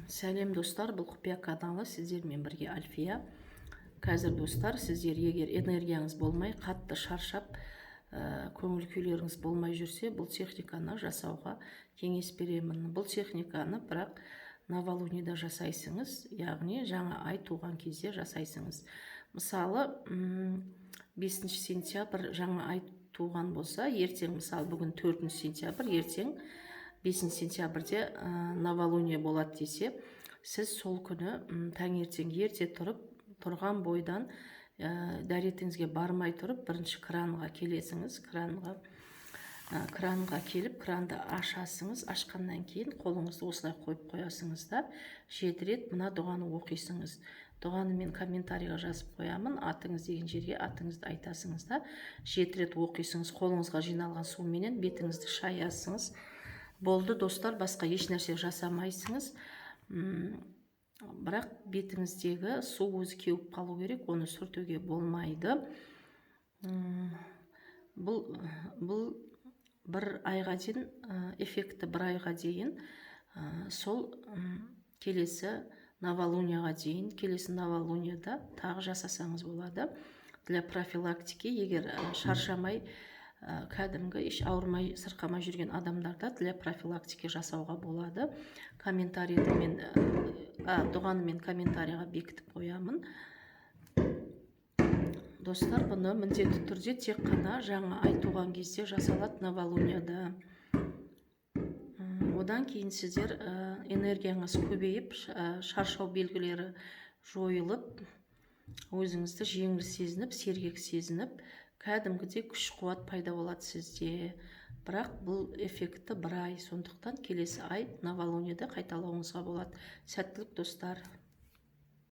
Сәлем, достар! Бұл «Құпия» каналы, сіздермен бірге Альфия. Қазір, достар, сіздер егер энергияңыз болмай, қатты шаршап, көңіл күйлеріңіз болмай жүрсе, бұл техниканы жасауға кеңес беремін. Бұл техниканы бірақ новолунийда жасайсыңыз, яғни жаңа ай туған кезде жасайсыңыз. Мысалы, 5 сентябрь жаңа ай туған болса, ертең, мысалы, бүгін 4 сентябрь, ертең 5 сентябрьде новолуние болады десе, сіз сол күні таңертең ерте тұрып, тұрған бойдан, дәретіңізге бармай тұрып, бірінші кранға келесіңіз. Кранға келіп, кранды ашасыңыз. Ашқаннан кейін қолыңызды осылай қойып қоясыңыз да, жеті рет мына дұғаны оқисыңыз. Дұғаны мен комментарийға жазып қоямын. Атыңыз деген жерге атыңызды айтасыңыз да, жеті рет оқисыңыз. Қолыңызға жиналған суменен бетіңізді шаясыңыз. Болды, достар, басқа еш нәрсе жасамайсыңыз. Бірақ бетіңіздегі су өзі кеуіп қалу керек, оны сүртуге болмайды. Бұл бір айға дейін эффекті, бір айға дейін, сол келесі новолунияға дейін. Келесі новолунияда тағы жасасаңыз болады для профилактики. Егер шаршамай, кәдімгі еш ауырмай, сырқамай жүрген адамдарда для профилактики жасауға болады. Комментарийді мен, дұғаны мен комментарийға бекітіп қоямын. Достар, бұны міндетті түрде тек қана жаңа ай туған кезде жасалады, новолунияда. Одан кейін сіздер энергияңыз көбейіп, шаршау белгілері жойылып, өзіңізді жеңіл сезініп, сергек сезініп, кәдімгідей күш қуат пайда болады сізде. Бірақ бұл эффекті бір ай, сондықтан келесі ай новолунияда қайталауыңызға болады. Сәттілік, достар!